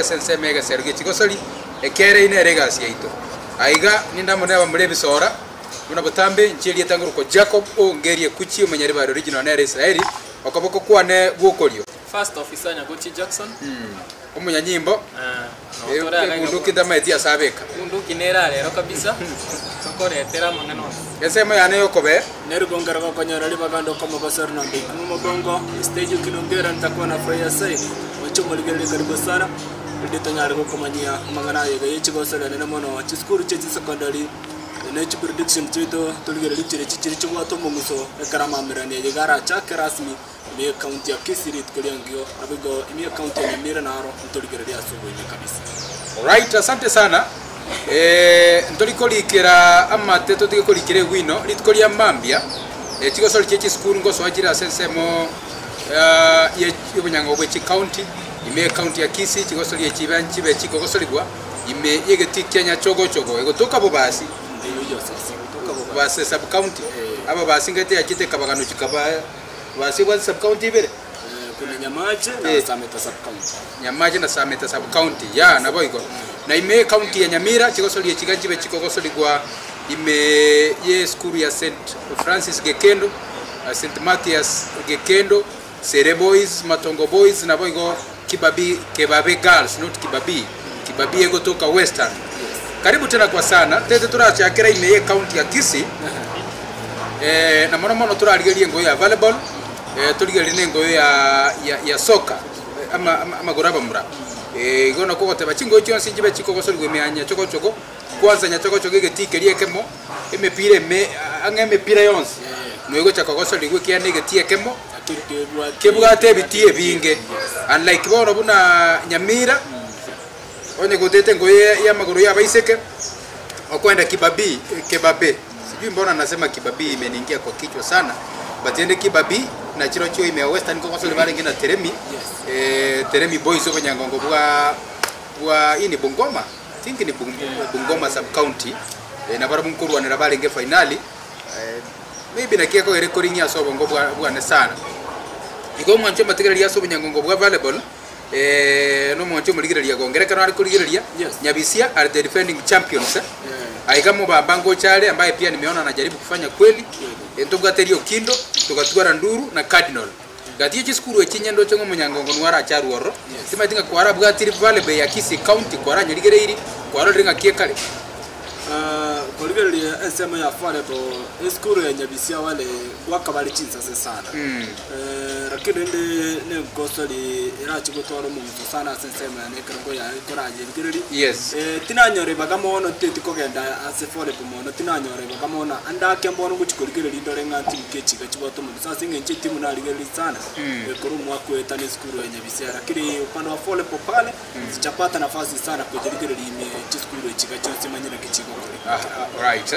goika ase ensemo y'egesero gie chigosori, ekiagera eyio nere egasi yaito. Aiga ninde amo nabamura ebisora, buna botambe inche erieta ngorokwa Jacob o Ngerie Kuchi omonyaribari original nere Israeli, okoboko kwane gw'okorio. First Officer Nyagochi Jackson. Omonyanyimbo, Ah, notore iga iga ebunduki ntamaeti ase abeka. Bunduki nere arero kabisa, tokoretera amang'ana onsi. Ensemo yane y'okobee. Nerigongera gokonyora ribaga ndokomogosera na mbekigwe mogongo, estage okinongera nitakuwa nafurahia zaidi. Oche omorigererie karibu sana, erinde tonyare gokomanyia amang'ana aye iga ye chigosori anene mono, chisukuru chie chisecondary ne chiprediction chiaito torigererie chiria chichiri chibwate omong'uso ekero amamererania aye iga arachake rasmi Ime y'ecounty ya Kisii rituko ri'engio, naboigo ime y'ecounty ya Nyamira naro ntorigererie ase oboime kabisa. Alright, asante sana. Eh, ntori korikera amate totige korikera egwino rituko ria mambia eh, chigosori chie chisukuru ngosoa chire ase ensemo ah, ye y'obonyango bwe chicounty ime y'ecounty ya Kisii chigosori echi ibe nchibe chikogosorigwa ime y'egetii kia Nyachogochogo egotoka Bobasi Eyio yosese gotoka Bobasi. Bobasi sub county Eh. Ababasi ngete yachete ekabagano chikaba Bobasi ebwate sub county ibere. Kuna Nyamache na Eh. Sameta sub county. Nyamache na Sameta sub county ya naboigo. Na ime y'ecounty ya Nyamira chigosoria chiga nchibe chikogosorigwa ime y'esukuru ya St Francis Gekendo, St Mathias Gekendo, Sere Boys, Matongo Boys naboigo Kibabi Kebabe Girls not Kibabii, Kibabii egotoka Western. Karibu tena kwa sana, tete torachakera ime y'ecounty ya Kisii. Eh, na mono mono torarigererie engoyo ya volleyball, eh, torigererie na engoyo ya, ya, ya soka, eh, ama, ama, amagoro abamura. Eh, igo nakwo ogoteba chingoyo chionsi nchibe chikogosorigwa ime ya nyachogochogo, kwanza nyachogochogo egetii keria ekemo, emepira ime ang'e emepira yonsi, noigocha kogosorigwa ekiagera na egetii ekemo, Lakini kebwate kebwate ebitii ebinge. Unlike bono buna Nyamira, Onye gotete engoyo y'amagoro y'abaiseke, okwenda kibabii, kebabe, sijui mbona nasema kibabii imeniingia kwa kichwa sana, but ende kibabii na chirochio ime ya Western kogosori barenge na Teremi, eh, Teremi Boys obonyangongo bwa bwa hii ni Bungoma, I think ni Bung, Bungoma sub county, eh, nabarabwo nkorwanera barenge finali, eh, maybe naki ekogera ekoring'ia ase obongo bwa bwane sana. Igo omwancho omatigereria ase obonyangongo bwa volleyball, Eh, nomwancho omorigereria gongera ekero are korigereria Yes. Nyabisia are the defending champions eh. Aiga mobamba ngocha are ambaye pia nimeona anajaribu kufanya kweli eh, ntobwate Riokindo togatwara Nduru na Cardinal gati ye chisukuru echi inye ndoche ng'a omonyangongo nigo arache arwe ororo Yes. timanyeti ng'a kwarabwatire volleyball ya Kisii County kwaranyerigereiri kwarorire ng'aki ekare Ah, korigereria ensemo ya volleyball esukuru ya Nyabisia wale gwakabare chinsase sana Eh, lakini rende nenkosori erache gotwara omong'uso sana ase ensemo yane ekero nkoya nkorayerigereria Yes. Eh, tinanyora ibaga mono teti kogenda ase volleyball mono tinanyora ibaga mono ande ake mbono ngochi korigereria ndore ng'a timu ki echiga chibwate omong'uso ase eng'encho etimu narigereria sana ekero omwaka oeta na esukuru ya Nyabisia lakini upande wa volleyball pale Sichapata nafasi sana kochirigereria ime chisukuru echi iga chionsi manye naki chigokoreka. Ah, right.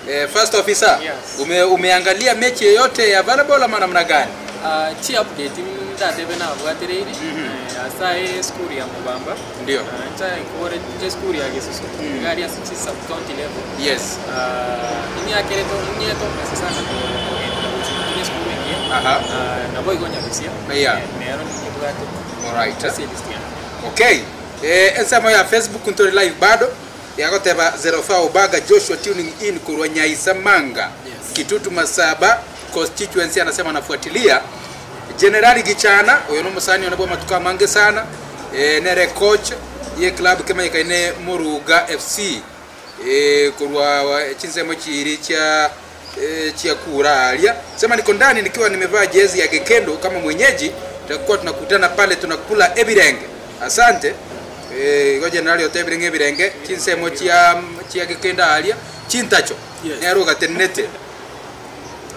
Eh, first officer, Yes. ume, umeangalia mechi yoyote ya volleyball ama namna gani? Ah, chi update ndatebe nabwatereire eh, ase aye esukuru ya Mobamba Ndio. Ah, ncha nkobore nche esukuru ya Gesusu iga aria ase chi sub county level Yes. Ah, emiaka ere to omesa sana kogenderera gochi gotumia esukuru engiya Aha. Ah, nabo igo Nyabusia Yeah. Eh, nero ninyebwate Alright. ase elist yane. Okay. Eh, ensemo ya Facebook ntori live bado yagoteba Zerofa Obaga Joshua tuning in korwa Nyaisa Manga Yes. Kitutu Masaba constituency anasema anafuatilia Generali Gichana oyo nomosani one bw'amatuko amange sana eh, nere coach ye club kemanyekaine Moruga FC eh, korwa chinsemo chiiri chia eh, chia kura aria sema niko ndani nikiwa nimevaa jezi ya Gekendo kama mwenyeji tutakuwa tunakutana pale tunakula ebirenge asante eh, igo generali otebire ng'a ebirenge chinsemo chia chia Gekendo aria chintacho Yes. nero ogatenenete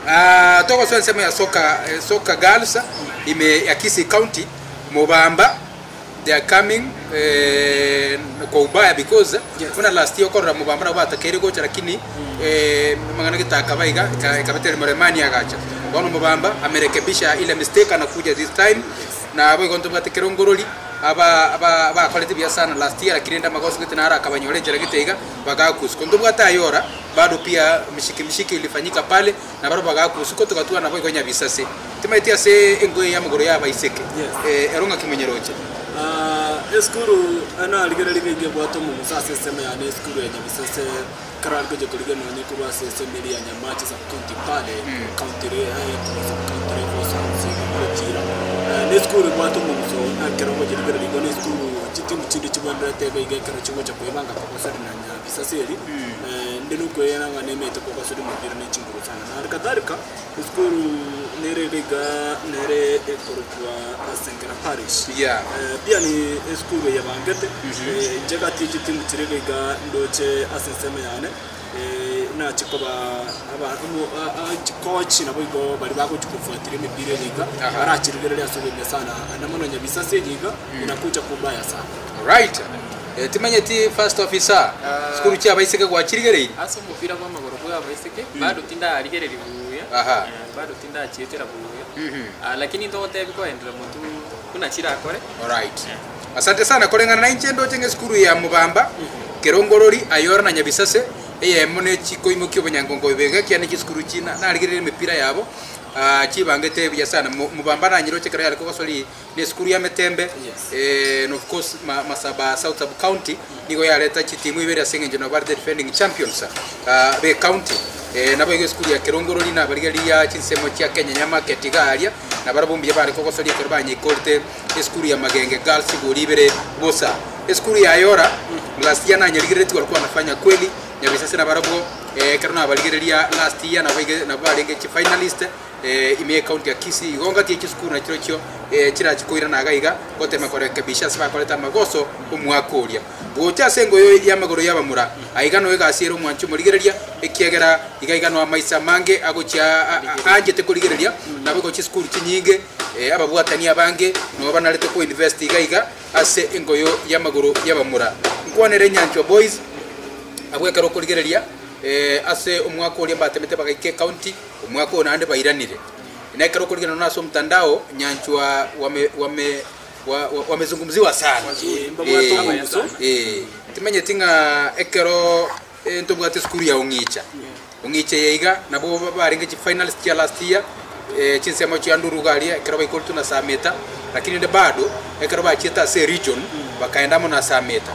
Ah, togosoa ensemo ya soka, eh, soka girls ime ya Kisii County Mobamba They are coming eh, kwa ubaya because Yes. buna last year okorora mobamba nabo batakeire gocha lakini eh, amang'ana gete akaba iga eka- ekabeteri Muremani agacha bono mobamba amerekebisha ile mistake anakuja this time na abo igo ntobwate kerongorori aba aba bakorete buya sana last year lakini rende amagoso gete naro akabanyora enchera gete iga bagakusuka ntobwate ayora bado pia mishiki mishiki ilifanyika pale na barabwo bagakusuka togatwara nabo igo nyabisase Timaeti ase engoyo y'amagoro y'abaiseke, Yes. eh, ero ng'aki monyeroche. Ah, Esukuru narigereria nigo ebwate omoguso ase esemo yane esukuru ya Nyabisese ekero are gochia korigia nonye korwa ase esemo eria ya Nyamache sub county pale county re korwa sub county level schools gochira. Na esukuru ebwate omoguso ekero ogochia rigereria igo na esukuru chitimu chinde chibwenerete iga iga ekero chigocha koebanga kogoseri na Nyabisese eria inde nokoeyana ng'a nemanyete kogoseri omopira ne chinguru sana. Na halikadhalika esukuru nere iga iga nere ekorokwa Sengera Parish. Yeah. Pia ni esukuru eye bangete inche gati chitimu chiria iga iga ndoche ase ensemo yane nache koba chikochi nabo igo baria bagochi kofuatilia emepira eye iga Aha. barachirigereria ase oboime sana naende mono Nyabisase eye iga inakucha kubaya sana. Right. Timanyeti first officer, Ah. sukuru chia abaiseke gwachirigereirie? Ase omopira bw'amagoro bwa abaiseke, bado tindarigereria buya, Aha. bado tindachietera buya. Lakini ntogotebia koenderera motwe buna chirakore. Alright. Asante sana koreng'ana nainche ndoche ng'a esukuru ya Mobamba, Kerongorori, Ayora na Nyabisase, eyemo ne chikoimokia obonyangongo ibega ekiagera ne chisukuru chi narigereire emepira yabo chibangete buya sana. Mobamba nanyiroche ekero yare kogosori ne esukuru ya Metembe and of course Masaba South Sub County nigo yareta chitimu ibere ase eng'encho nabo bare the defending champions be county. Naboigo esukuru ya Kerongorori nabarigereria chinsemo chia Kenyenya Market iga aria nabarabwo mbuya bare kogosoria ekero banyeikorete esukuru ya Magenge Girls igoro ibere bosa. Esukuru ya Ayora last year nanyerigereretie walikuwa wanafanya kweli Nyabisase nabarabwo ekero nabarigereria last year nabo barenge chifinalist Ime y'ecounty ya Kisii igo ngati ye chisukuru nachirochio chirachi koirana iga iga gotema korekebisha ase bakorete amagoso omwaka oria. Gocha ase engoyo y'amagoro y'abamura, aiga noo egasi ere omwanchi omorigereria, ekiagera iga iga noo amaiso amange agochia aanchete korigereria, naboigo chisukuru chinyinge, ababwatani abange noo banarete koinvest iga iga ase engoyo y'amagoro y'abamura. Nkwanere Nyanchwa Boys, abwo ekero okorigereria ase omwaka oria mbatemete bagaika ecounty, Omwaka oyo naende bairanire. Na ekero okorigereria nonya ase omotandao, nyanchwa wame wame wamezungumziwa sana. Eh, mbabwate omoguso. Eh, timanyeti ng'a ekero ntobwate esukuru ya Ong'icha. Ong'icha eye iga nabo barenge chifinalist chia last year, chinsemo chia Nduruga aria ekero baikoretwe na Sameta, lakini rende bado ekero bachiete ase eregion, bakaenda amo na Sameta.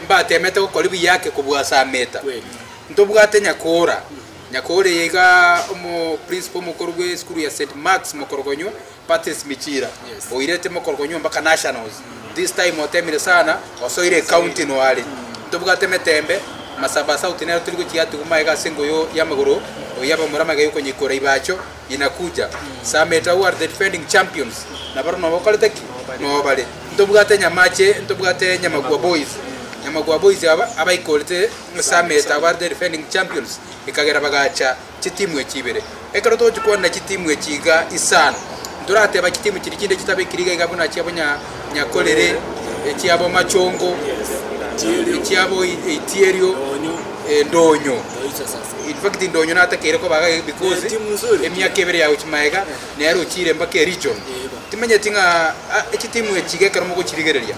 Mbatemete gokora buya ake kobua Sameta. Kweli. Ntobwate Nyakora. Nyakore eye iga omo principal omokoro bwe esukuru ya St Marks mokorogonywa Patrice Michira oirete mokorogonywa mpaka nationals this time otemire sana osoire ecounty no are ntobwate metembe Masaba South nero tori gochia atigu magega ase engoyo ya amagoro oyo abamura magega yokonyikora ibacho inakuja Sameta who are the defending champions nabarobwo nobokorete ki nobare ntobwate Nyamache ntobwate Nyamagwa Boys Nyamagwa Boys aba abaikorete Sameta who are the defending champions Ekagera bagacha chitimu echi ibere. Ekero togochia kwana chitimu echi iga isano, ntorateba chitimu chiria chinde chitabekiri iga iga buna chiabo Nyakorere, echiabo Machongo, echiabo Itierio, Ndonyo. In fact Ndonyo natakeire koba iga because emiaka ebere yagochia magega nere ochire mpaka eregion. Timanyeti ng'a chitimu echi iga ekero mogochirigereria,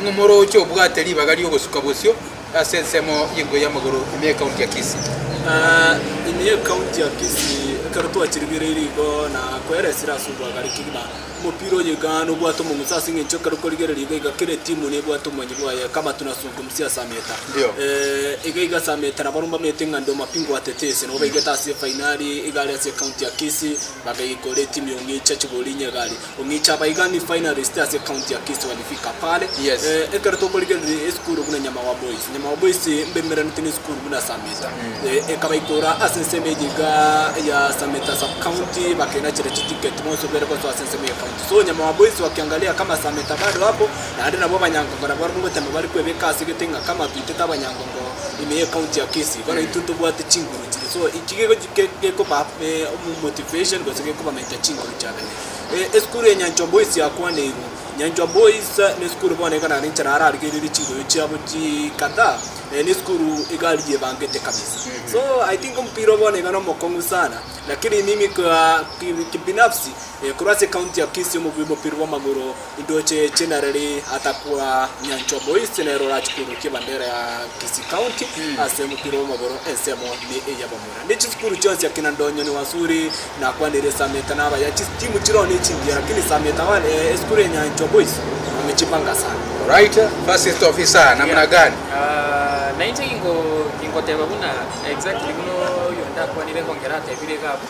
ng'a moroche obwate ribaga riogosuka bosio. Ase ensemo y'engo y'amagoro ime y'ecounty ya Kisii. Ime y'ecounty ya Kisii ekero twachirigereirie igo na koeresire ase obwagare kegima omopira oyo iga nobwate omong'uso ase eng'encho ekero okorigereria iga iga kera etimu nebwate omomanyi bwaye kama tunazungumzia Sameta Ndio. Iga iga Sameta nabo mbamanyete ng'a ndio mabingwa watetezi nabo baigete ase efainali iga aria ase ecounty ya Kisii bakaigora etimu ya Ong'icha chigori inyegari Ong'icha abaiga ni finalist ase county ya Kisii walifika pale. Yes. Ekero tokorigereria esukuru buna Nyamawa Boys, Nyamawa Boys mbemeranete na esukuru buna Sameta. Ekabaikora ase ensemo eye iga ya Sameta sub county bakenachera chiticket bonsi babere gosoa ase ensemo ya county. So Nyamawa Boys wakiangalia kama Sameta bado hapo naende nabo abanyangongo nabo barabwo gotema bare kwebeka ase gete ng'a kama toitete abanyangongo ime ye county ya Kisii bono intwe ntobwate chinguru chiria. So eki gekoba motivation gose gekobamenta chinguru chiabene. Esukuru ya Nyanchwa Boys yakwaneirwe. Nyanchwa Boys nesukuru bono iga nare inche nararigereire chingoyo chiabo chi kadhaa nesukuru iga aria yebangete kabisa. So I think omopira obo bono iga nomokong'u sana lakini mimi kwa kibinafsi korwa ase ecounty ya Kisii omobui omopira bw'amagoro ndoche chinareri atakuwa Nyanchwa Boys nere orache koirokia ebandera ya Kisii County ase omopira bw'amagoro ensemo ne ey'abamura. Ne chisukuru chionsi akina Ndonyo ni Wasuri Nakwanire Sameta na abaya chitimu chiroo ne chingiya, lakini Sameta esukuru ya Nyanchwa Boys. Wamejipanga sana. Alright, first officer namna gani? Ah, nainche gingo gingoteba buna exactly buna oyonde akwanire nkongera atebire iga abwo.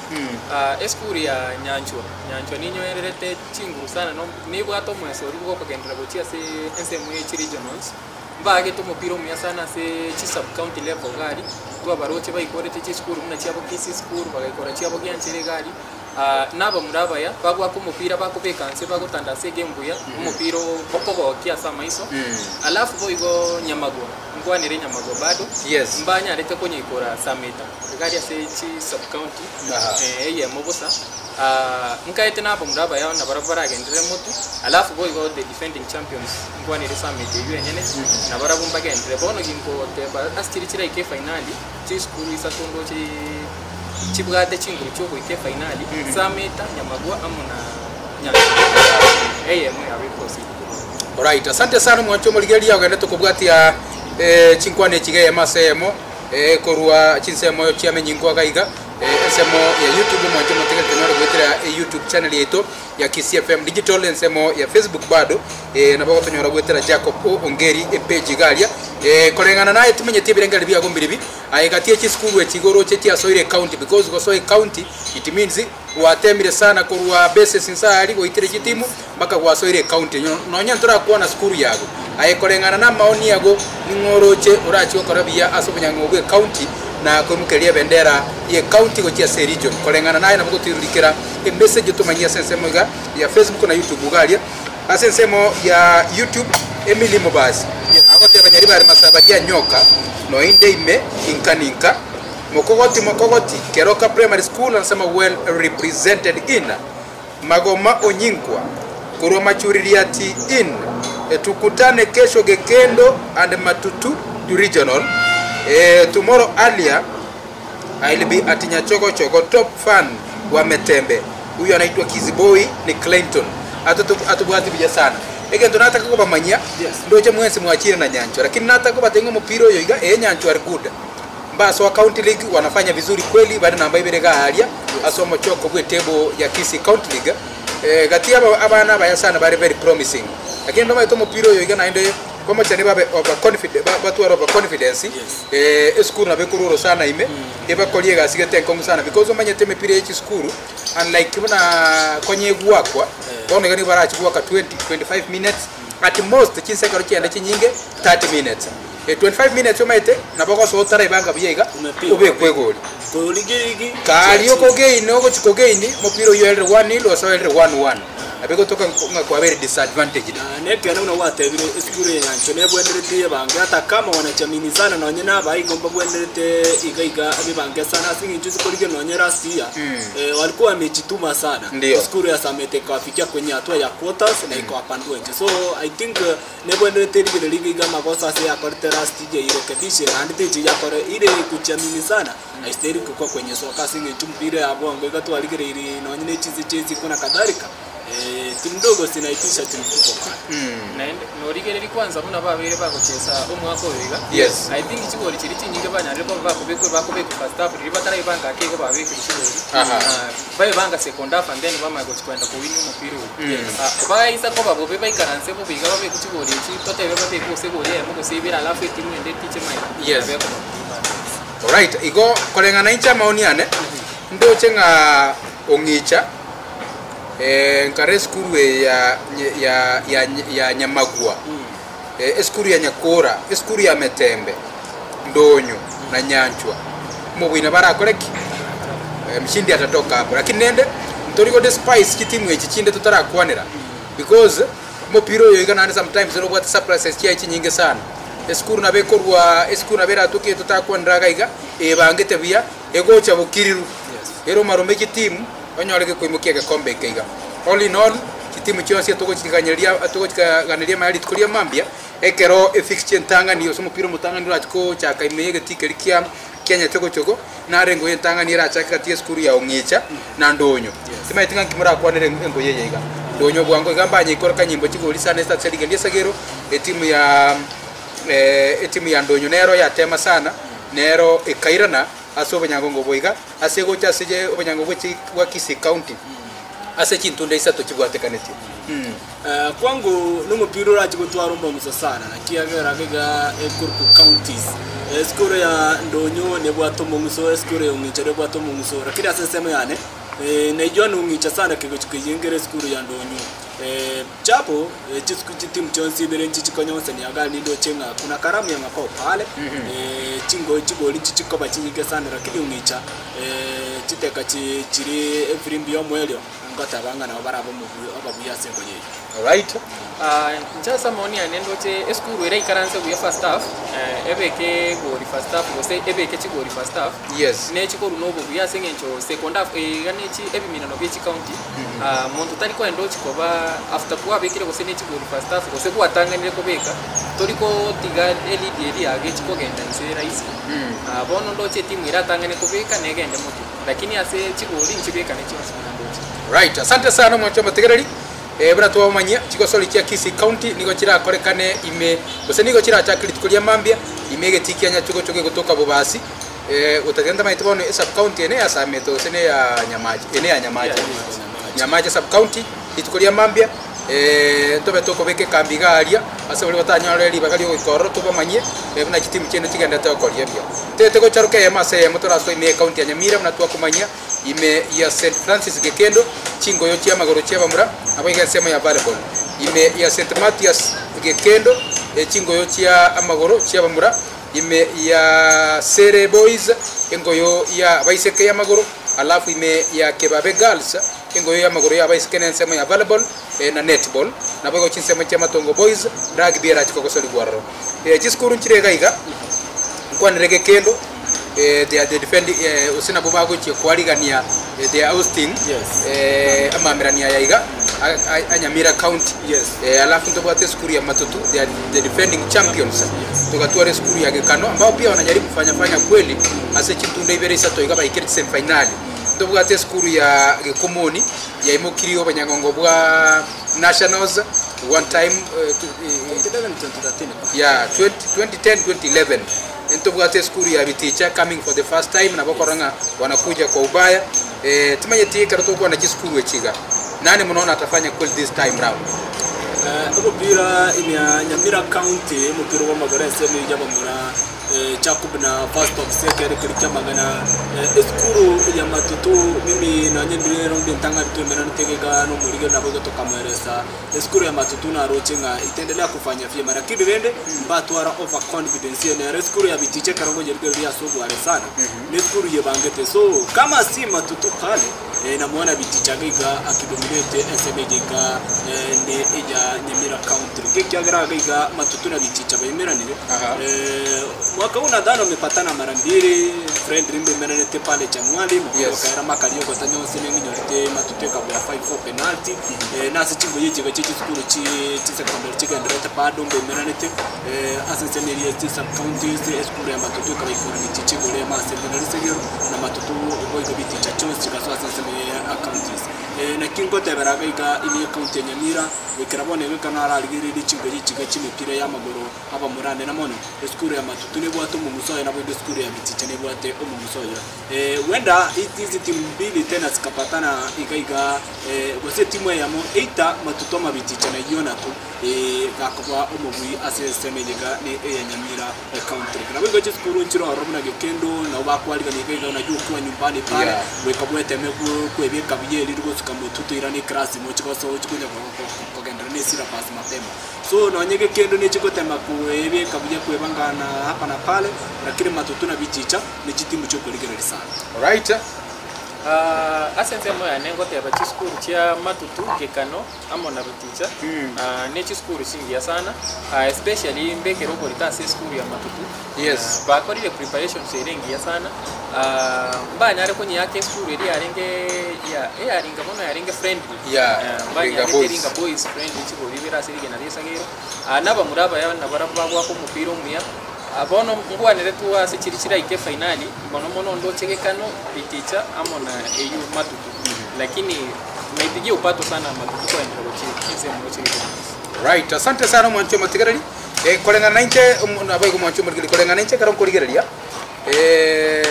Ah, esukuru ya Nyanchwa, Nyanchwa ninyoererete chinguru sana no nibwate omoeso oria bwokogenderera gochia ase ensemo ye chiregionals, mbagete omopira omuya sana ase chisub county level iga aria, twabaroche baikorete chisukuru buna chiabo Kisii school, bagaikora chiabo Gianchere iga aria. Na abamura abaya bagoaka omopira bakobeka nse bagotanda ase egame buya, omopira okogokia ase amaiso. Alafu boigo Nyamagwa, nkwanere Nyamagwa bado, Yes. mbanyarete konyeikora Sameta, iga aria ase chi sub county Aha. eyemo bosa. Nkaete na abamura abaya nabarabwo baragenderere motwe, alafu boigo the defending champions nkwanere Sameta eywo enyene, nabarabwo mbagenderere. Bono gingoteba ase chiria chiraike efainali, chisukuru isato ndoche. Chibwate chinguru chi'ogoika efainali, Sameta, Nyamagwa amo na Nyanchwa eyemo yabo ekorosia rituko. Alright, asante sana omwancho omorigereria ogende tokobwatia eh, chinkwana echi iga eyemo ase eyemo eh, korwa chinsemo chiamenyinkwa iga iga eh, ensemo ya YouTube omwancho omotegereri tonyore goetera e youtube channel yaito ya Kisii FM Digital ensemo ya Facebook bado eh, nabo ogotonyora goetera Jacob O Ongeri epage iga aria eh, koreng'ana naye timenyeti ebirengererio biago mbiribi Aye gati ye chisukuru echi igo oroche chiasoire ecounty because gosoa ecounty it means gwatemire sana korwa bases inse aria goitire chitimu mpaka gwasoire ecounty nonye ntorakwana sukuru yago aye koreng'ana na amaoni ago ning'o oroche orachie gokora buya ase obonyang'o bwe ecounty na koimokereria ebendera ye ecounty gochia ase eregion koreng'ana naye nabo gotoirurikera emessage otomanyie ase ensemo iga ya Facebook na YouTube iga aria ase ensemo ya YouTube Emily Mobasi agoteba Nyaribari Masaba Gianyoka Noinde ime inka ninka Mokogoti mokogoti Keroka Primary School anasema well represented in Magoma Onyinkwa korwa Machuririati in Tukutane kesho Gekendo and Matutu to regional eh, tomorrow earlier I'll be at Nyachogochogo top fan wa Metembe huyu anaitwa Kiziboi ni Clinton atobwati buya sana egento nataka kobamanyia ndoche mwensi mwachire na Nyanchwa lakini nataka kobatebia ng'a omopira oyo iga ee Nyanchwa are good mbasoa county league wanafanya vizuri kweli bare namba ibere iga aaria ase omochoko bwe table ya Kisii county league gati aba abana abaya sana bare very promising lakini ndomanyete omopira oyo iga naende Komochani babe overconfident, batware overconfidence, esukuru nabo ekorwa orosana ime, ebakorie egasi gete enkong'u sana because omanyete emepira ye chisukuru unlike buna konya egwakwa, bono iga nigo barachi goaka 20, 25 minutes, at most chinsa ekero chiaenda chinyinge 30 minutes. 25 minutes omanyete nabo ogosoa otaraebanga buya iga, obekwe egori. Karia okogain ogochi kogain, omopira oyio oerire one nil gose oerire one one. Nabo egotoka ng'a kwabeire disadvantaged. Na nekeene buna gwatebire, esukuru ya nyancho nebwenerete ebange hata kama wanachamini sana nonye na abaigo mbabwenerete iga iga ebibange sana ase eng'encho ase korigia nonye last year eh, walikuwa wamejituma sana Ndio. esukuru ya Samete ikawafikia kwenye hatua ya quarters na ikawapandua nje so I think eh, nebwenerete erigereria iga iga amagoso ase yakorete last year irekebishe naende tichi yakore ile kujiamini sana Haistahili gokwa kwenye soka ase eng'encho mpira ya bwango iga twarigereirie nonye ne chinse chia isiko na kadhalika, eh, timu ndogo zinaitisha timu kubwa bana. Naende norigereria kwanza buna babeire bagochesa omwaka oyo iga, Yes. I think chigori chiria chinyinge banyarire koba bakobekwa bakobekwa first half riria bataraebanga ake igo babekire chigori. Aha. Ah, baebanga second half and then bamanya gochi kwenda kowin omopira oyo. Ah, baisa koba bobe baikaranse bobe iga babekwe chigori echi totebe babekwe gose egori eyemo gose ibere alafu etimu ende etiche maega. Yes. Nabo ekoba buya. Alright, igo koreng'ana inche amaoni ane, ndoche ng'a ong'icha nkare esukuru eye ya ya ya ya Nyamagwa, esukuru ya Nyakora, esukuru ya Metembe, Ndonyo na Nyanchwa, omobuina barakore ki? Mshindi atatoka hapo. Lakini rende ntori go despise chitimu echi chinde totarakwanera because omopira oyo iga naende sometimes orobwate surprises chiaye chinyinge sana. Esukuru nabo ekorwa esukuru nabo eratoke totakwanera iga iga, ebangete buya, egocha bokiriru, ere omarome chitimu, onyore gekoimokia egekombe eke iga. All in all, chitimu chionsi etogochiganeria etogochiganeria amaya rituko ria mambia, ekero efixture entang'ani gose omopira omotang'ani orache kochaka ime ya egetii keria kia kia Nyachogochogo, nare engoyo entang'ani erachake gati ya esukuru ya Ong'icha na Ndonyo. Timanyeti ng'a nki morakwanere engoyo eye iga. Ndonyo bwango iga mbanyeikora kanyimbo chigori sana estats rigendi esagero, etimu ya etimu ya Ndonyo nero yatema sana, nero ekairana ase obonyangongo obo iga, ase egocha ase je obonyango bwe chi bwa Kisii County, ase chintunda isato chibwatekanetie. Kwangu nomopira orache gotwara omong'uso sana naki agera iga ekorokwa counties. Esukuru ya Ndonyo nebwate omong'uso, esukuru ya Ong'icha nebwate omong'uso, lakini ase ensemo yane naijwa nong'icha sana kegochi koiyengera esukuru ya Ndonyo. Japo chisuku chitimu chionsi ibere nchi chikonyonsania iga nindoche ng'a kuna karamu ya makao pale chingo chigori nchi chikoba chinyinge sana lakini Ong'icha chiteka chi chiri efirimbi ya omoerio. Ngoteba ng'a nabo barabe ababuya ase enkoyo eyio. Alright. Inche ase amaoni ane ndoche esukuru ere ikaranse buya first half, ebeke egori first half gose ebeke chigori first half, Yes. ne chikoru na obobuya ase eng'encho second half eye iga ne chi ebiminano bie chicounty, monto tari koenda ochia koba after kwabekire gose ne chigori first half gose gwatang'anire kobeka, tori kotiga elead eria yago echi kogenda inse rahisi. Bono ndoche etimu eratang'ane kobeka negende motwe. Lakini ase chigori nchibekane chionsi buna ndoche. Right, asante sana omwancho omotegereri. Eh, buna twabamanyia, chigosori chia Kisii County nigo chirakorekane ime gose nigo chirachake rituko ria mambia ime egetii kia Nyachogocho gegotoka Bobasi. Eh, gotatiga ntamanyete bono esub county eye neya Sameta gose neya Nyamache, eye neya Nyamache. Nyamache sub county rituko ria mambia eh, ntobe tokobeka ekambi iga aria ase baria batanyore ribaga riogoika ororo tobamanyie eh, buna chitimu chiaino chigenderete gokoria buya. Toete gocharoka eyemo ase eyemo torasoe ime y'ecounty ya Nyamira buna twakomanyia ime ya St Francis Gekendo chingoyo chi'amagoro chi'abamura naboigo ensemo ya volleyball. Ime ya St Mathias Gekendo chingoyo chia amagoro chi'abamura ime ya Sere Boys engoyo ya abaiseke y'amagoro alafu ime ya Kebabe Girls engoyo y'amagoro y'abaiseke nensemo ya volleyball na netball naboigo chinsemo chi'amatongo Boys rugby erache kogosorigwa ororo. Chisukuru nchire iga iga nkwanere gekendo they are the defend gose nabwo bagochia koarigania they are hosting amamerani aya iga a Nyamira county alafu ntobwate esukuru ya Matutu they are the defending champions togatwara esukuru ya Gekano ambao pia wanajaribu kufanya fanya kweli ase chintunda ibere isato iga baikire chisemifinali ntobwate esukuru ya Gekomoni yaimokirie obonyang'ongo bwa Nationals one time yeah 20 2010 2011 ntobwate esukuru ya Biticha coming for the first time nabo okorora ng'a wanakuja kwa ubaya eh, timanyeti ekero tokwana chisukuru echi iga nani munaona atafanya kweli this time round? Omopira ime ya Nyamira County, omopira bw'amagoro ensemo eyio y'abamura Jacob na Fastop ekere keria ki'amagena esukuru ya Matutu mimi nonye ndire raundi entang'ani twemeranete iga nomorigereria nabo igo tokamoeresa esukuru ya Matutu naroche ng'a itaendelea kufanya vyema lakini rende mbatwara over confidence eye nero esukuru ya Biticha ekero ngoyerigereria ase obware sana nesukuru yebangete so kama si Matutu pale Namoana Biticha iga iga akidominate ensemo eye iga ende eya Nyamira County. Ekiagera iga iga Matutu na Biticha baimeranire. Mwaka huu nadhani wamepatana mara mbili, friendly mbaimeranete pale Januari, Yes. bakaera makari ogotanya onsi neng'inyorete Matutu ekabua 5-4 penalty. Nase chingoyi echi chia chisukuru chi chisecondary chigendererete bado mbaimeranete ase ensemo eria ya sub counties esukuru ya Matutu ekabaikora Biticha igoro ase Risegero na Matutu boigo Biticha chionsi chigasoa ase ensemo ya counties. Naki ngotebera iga iga ime y'ecounty ya Nyamira, goikera bono iga ekero nararigereire chingoyi echi iga chi'emepira y'amagoro abamura nene mono, esukuru ya Matutu nebwate omong'uso oye naboigo esukuru ya Biticha nebwate omong'uso oye. Huenda hizi timu mbili tena zikapatana iga iga gose etimu eyemo either Matutu ama Biticha naiyo tu gakoba omobui ase ensemo eye iga ne eya Nyamira. Ecounty. Naboigo chisukuru nchire ororo buna Gekendo, nabo bakwarigania iga iga unajua ukiwa nyumbani pale Yeah. goika bweteme kwebeka buya eriri gosuka motwe toirane eclass mochi gosoa ochi konya kogenderera na esyllabus mapema. So nonye Gekendo nechi gotema koebeka buya kwebangana hapa na pale lakini Matutu na Bichicha ne chitimu chiokorigereria sana. Alright. Ase ensemo yane ngoteba chisukuru chia Matutu, Gekano amo na Biticha ne chisukuru chingiya sana especially mbekere oborito ase esukuru ya Matutu. Bakorire preparations ere engiya sana mbanyare konyeaka esukuru eria yarenge ya eyaringa bono yarenge friendly Yeah, mbanyarete Ringa Boys. Ringa Boys friendly chigori ibere ase rigena ria esagero nabamura abaya nabarabwo bagwaka omopira omuya Bono ngwanere tu ase chiria chiraike efainali, mono mono ndoche gekano, biticha amo na eyio matutu. Lakini naipigia upato sana matutu koenderera gochia ensemo gochia gekano. Right, asante sana omwancho omotigereri. Eh, koreng'ana nainche omo- naboigo omwancho omorigereria, koreng'ana nainche ekero nkorigereria eh,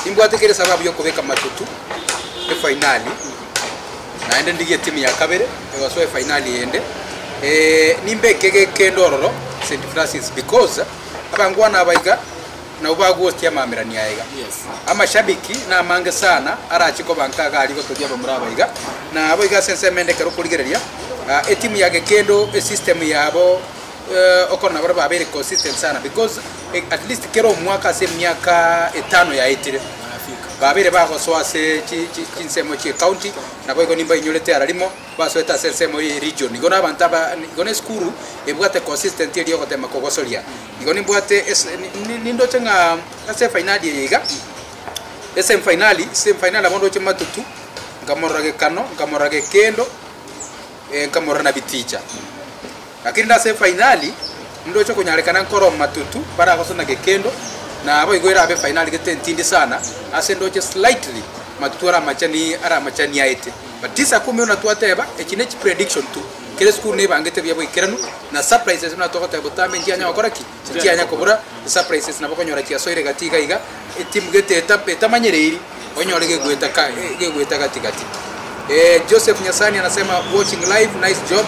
nimbwate kere esababu ya okobeka matutu efainali, naende ndigie etimu ya kabere. Egosoa efainali ende. Nimbeke gekendo ororo St Francis because abangwana aba iga nabwo bagwostia amamerani aya iga. Amashabiki namange sana arache koba nka iga aria gotogia abamura aba iga. Na abo iga ase ensemo ende ekero okorigereria etimu ya gekendo esystem yabo okoro nabo babeire consistent sana because at least kera omwaka ase emiaka etano yaetire babeire bagosoa ase chinsemo chie county naboigo nimbainyorete ara rimo. Basoete ase ensemo ye region. Igo nabanto aba, igo ne esukuru ebwate consistent eria ogotema kogosoria. Igo nimbwate es nindoche ng'a ase efainali eye iga, esemi finali, semi finali nabo ndoche matutu, nkamorora gekano, nkamorora gekendo, nkamorora na biticha. Lakini rende ase efainali, nindoche konyarekana nkore omatutu baragosona gekendo, naboigo erabe efainali gete entindi sana, ase ndoche slightly matutu aramachani aramachani aete. But tisa kumi buna twateba, echi ne chiprediction tu, kera esukuru nebangete buya boikeranu, na surprises buna togoteba botambe nchianya gokora ki? Nchianya kobura, surprises nabo okonyora chiasoire gati iga iga, etimu gete eta etamanyereiri, onyore gegoeta ka gegoeta gati gati. Joseph Nyasani anasema watching live, nice job.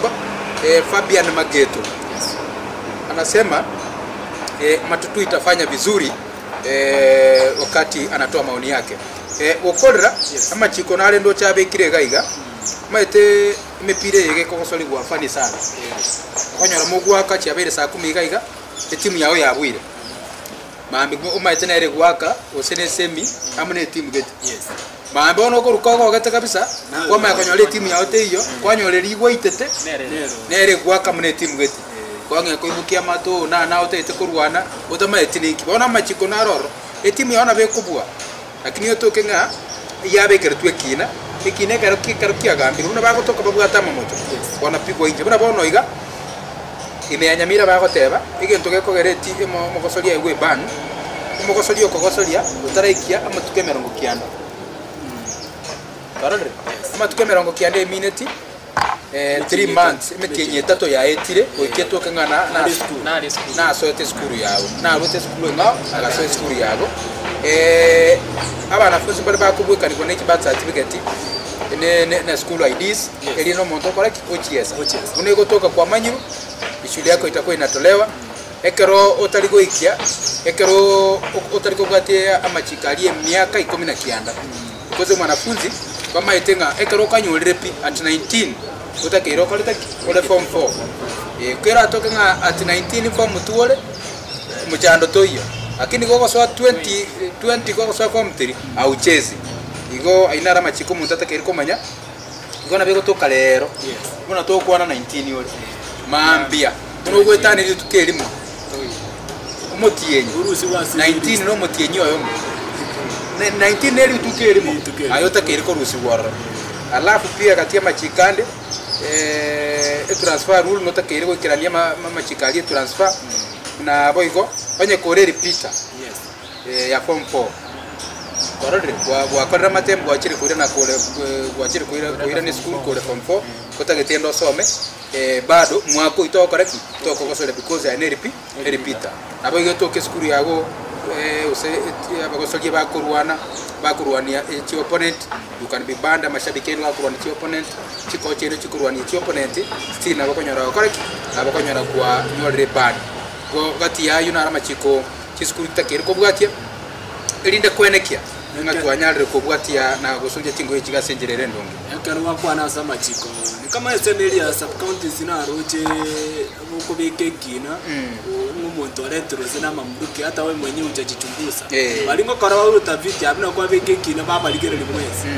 Fabian Mageto anasema Matutu itafanya vizuri wakati anatoa maoni yake. Gokorera amachiko nare ndoche abekire iga iga, omanyete emepira eye iga ekogosorigwa funny sana. Okonyora mogoaka chiabeire saa kumi iga iga, etimu yao yabuire. Mambia omanyete nere goaka gose ne esemi amo ne etimu gete. Mambia bono okoruka ogogete kabisa, kwamanya konyora etimu yao teiyo, kwanyora eria igwaitete, nere egoaka amo ne etimu gete. Kwang'ea koimokia amato na na otagete korwana, otamanyeti ninki. Bono amachiko naro ororo, etimu yao nabo ekobua. Lakini otoke ng'a yabekeretwe ekiina, ekiina ekero ekero kiagambirwe, buna bagotoka babwate amamocho, wanapigwa inche. Buna bono iga, ime ya Nyamira bagoteba, egento gekogera eti emo omogosoria aigwe eban, omogosoria okogosoria otaraikia amatuko emerongo kianda. Twarorire? Amatuko emerongo kianda emineti. 3 months, emetienyi etato yaetire, goika etoke ng'a na- na- Nare esukuru. nasoete esukuru yabo. Narwete esukuru eng'ao, agasoa esukuru yabo. Abanafunzi mbare bakobwekanigwa ne chibirth certificate, ne- ne- na school IDs, erio na omonto okora ki? Ochiesa. Ochiesa. Buna egotoka kwamanyirwe, eshule yako itakuwa inatolewa, ekero otari goikia, ekero otari kobwatia amachiko aria emiaka ikomi na kianda. Gose mwanafunzi bamaete ng'a ekero okanyorire pi at 19 otakeire okorete ki? Ore form four. Eh, keratoke ng'a at 19 form two ore, mochando toiyo. Lakini gogosoa 20 20 gogosoa form three, hauchezi. Igo ayio naro amachiko omonto atakeire komanya, igo nabo egotoka rero, buna togokwana 19 ore, mambia, buna ogoetania rituko erimo, omotienyi, 19 na omotienyi oyomo, 19 na erituko erimo, aye otakeire korusigwa ororo. Alafu pia gati y'amachiko ande, etransfer rule notakeire goikerania amachiko aria etransfer, naboigo, onye kore erepeater ya form four, kwarorire, gwakorire amatemu gwachire koirana kore gwachire koirana esukuru kore form four, otagete ende osome. Bado mwaka oyio togokora ki? Tokogosoria because aye neripi eripita. Nabo igo etoke esukuru yago gose abagosoria bakorwana bakorwania chi opponent, you can be banned amashabiki aino gakorwania chi opponent, chikocha ere chikorwania chi opponent, still nabo okonyora gokora ki? Nabo okonyora kwanyorire eban. Igo gati ya ayio naro amachiko chisukuru chitakeire kobwatia, erinde koenekia ng'a twanyarire kobwatia na gosoria chingoyo echi ase enchera ere endonge. Ekero gwakwana ase amachiko, ni kama ensemo eria ya sub-counties naroche bokobeka ekina, ng'a omonto oreterwe ase namamruki hata wewe mwenyewe hujajichunguza. Baria ngokora baruta viti abwo nabo kwabeka ekina babarigereria mwensi.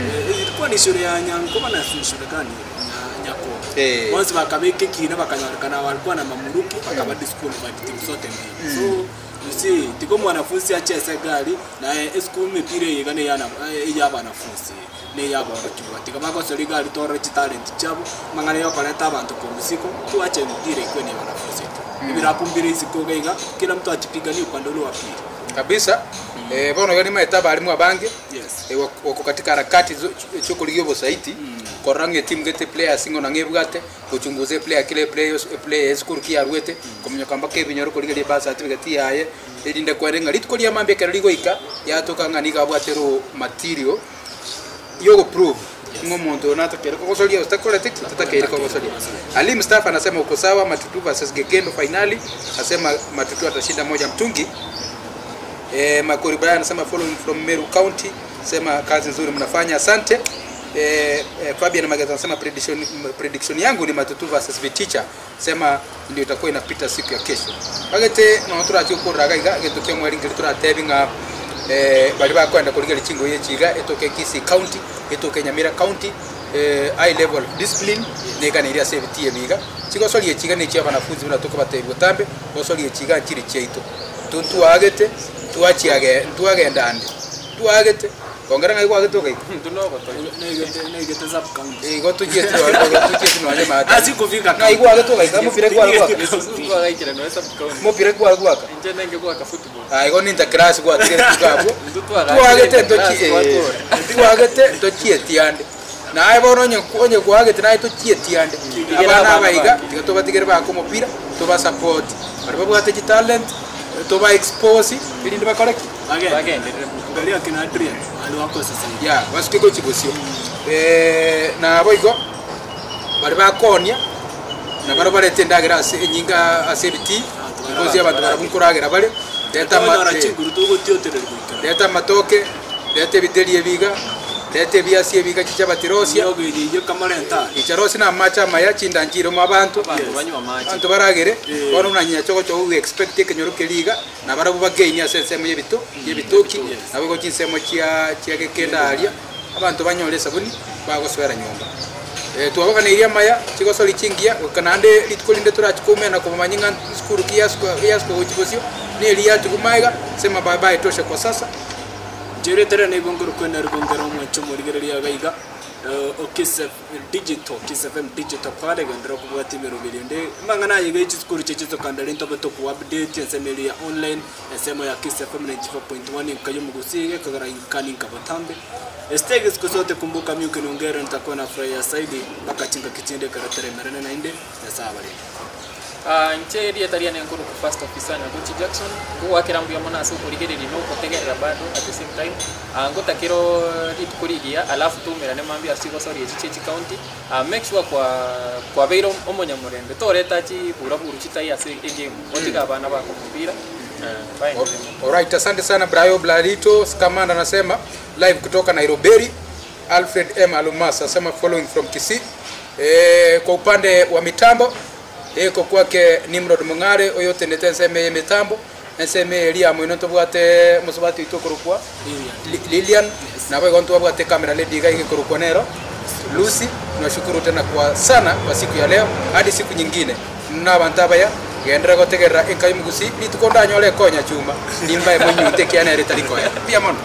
Ilikuwa ni shule ya Nyankoba na shule gani ere? Nyakoba. Bonsi bakabeka ekina bakanyorekana walikuwa na mamuruki bakaba disqualified timu zote mbili. So You see, tiga omwanafunsi ache ase egari, na esukuru emepira eye iga neyana ey'abanafunsi, na ey'aborokigwa. Tiga bagosore egari torore chitalent chiabo, amang'ana yokoreta abanto korwa isiko, twache emepira ekwe ne banafunsi tu. Ebirabu mbire isiko iga iga, kila mtu achipiganie upande ule wa pili. Kabisa, bono iga nimaete abalimu abange, Yes. wako katika harakati chiokorigia obosaiti, korora ng'a etimu gete players ng'o na ng'o ebwate, Gochunguza eplayer kera eplayer yos eplayer y'esukuru ki yarwete, kominyoka mpaka ebinyoro korigereria ebirth certificate yaye, erinde kwere ng'a rituko ria mambia ekero rigoika, yatoka ng'a nigo abwate raw material. yogoprove ng'a omonto oyo natakeire kogosoria gose takoreti ki? Tatakeire kogosoria. Ali Mustafa anasema uko sawa, Matutu versus Gekendo finali, asema Matutu atashinda moja mtungi. Eh, Makori Brian anasema following from Meru County, sema kazi nzuri mnafanya, asante. Eh, eh, Fabian Mageza anasema prediction, prediction yangu ni Matutu versus Viticha, sema ndio itakuwa inapita siku ya kesho. Bagete no turachi kurora iga gento kia mweri ngeri turatebi ng'a eh, bari bakwenda kurigeria chingoyi echiga etoke Kisii County etoke Nyamira County eh, high level discipline neganeirie ase ebitii ebi iga chigosoria echiga ne chia abanafunzi buna tokobatebia botambe gosoria echiga nchiri chiaito intwe ntwagete ntwachiage ntwagenda ande ntwagete kongera ng'ai kwagete ogaika Intwe nogotogia. Naigete naigete sub county. igo tochieti nonye tochieti nonye maate Asi kufika ng'ai kwagete ogaika mopira kware gwaka Twagaikire noe sub county. mopira kware gwaka Inche nenge gwaka football. Ah, igo ninta class gwatigere abwo Intwe twagete twagachire ntochi class twakora. twagete ntochieti ande naye bono onye onye kwagete naye tochieti ande Tigera abana abana abaiga bange. tiga tobatigere baka omopira tobasupport baria babwate chitalent toba expose erinde bakore ki Bagende. Bagenderere. Angalia kina Adrian ali wako sasa hivi. ya basuke gochi bosio nabo igo bari bakonia na baro barete endagera ase enyinga ase ebitii because abanto barabwo nkoragera bare reta ama- Tonyora chinguru togotiotereri goikera. reta amatoke reta ebiteri ebiga reta ebiasi ebiga chichabati rosia Miogo iri kamarenta. icharosi na amache amaya chindanchiremo abanto Abanto banywa amache. abanto baragere Eh. bono buna nyachogochogo we expect ekenyoro keria iga na barabwo bagaini ase ensemo ya ebito ya ebitoki nabo igo chinsemo chia chia gekenda aria abanto banyore esabuni bagoswera nyomba Eh, twabaganeirie amaya chigosori chingiya goika naende rituko rinde torachikomena na kobamanya ng'a esukuru ki yasuka yasuka gochia bosio na eria yatuguma iga sema bye bye toshe kwa sasa Njere tere nigo ngoro kwena rugongera omwancho omorigereria iga iga o Kiss Digital Kiss FM Digital kware gendera okobwati emeroberi ende amang'ana aye iga chisukuru chia chisokandare ntobe tokowa update ensemo eri ya online ensemo ya Kiss FM 94.1 enka ya omogusii iga ekogera inka ninka botambe Estegi siku zote kumbuka mi ukiniongera nitakuwa na furahia zaidi mpaka chingaki chinde ekero toremerane naende Nyasaye abarende. Ah, inche erieta riane nkoruku first officer Nyaguchi Jackson, ngogoakera mbuya mono ase okorigereria na ogotegerera bado at the same time, ah, ngotakera rituko rigiya alafu toumerane mambia ase chigosori echi chia chicounty, ah, make sure kwa kwabeire omonyamorembe toreta chiburaburu chitai ase egame, otige abana bako omopira baenderere mono. Alright, asante sana Brayo Blarito Skamanda anasema live kutoka Nairobi. Alfred M Alumasa asema following from Kisii. E, kwa upande wa mitambo eko kwake Nimrod Mung'are oyo otenete ensemo eye emitambo ensemo eye eria moino ntobwate mosubati oito okorokwa Lilian. Lilian nabo igo ntwabwate camera lady iga igekorokwa nero Lucy. Tunashukuru tena kwa sana kwa siku ya leo hadi siku nyingine na abanto abaya gendera gotegerera enka y'omogusi rituko ndanyore ekonya chuma nimbae monyute kiana ere tari koera mbuya mono.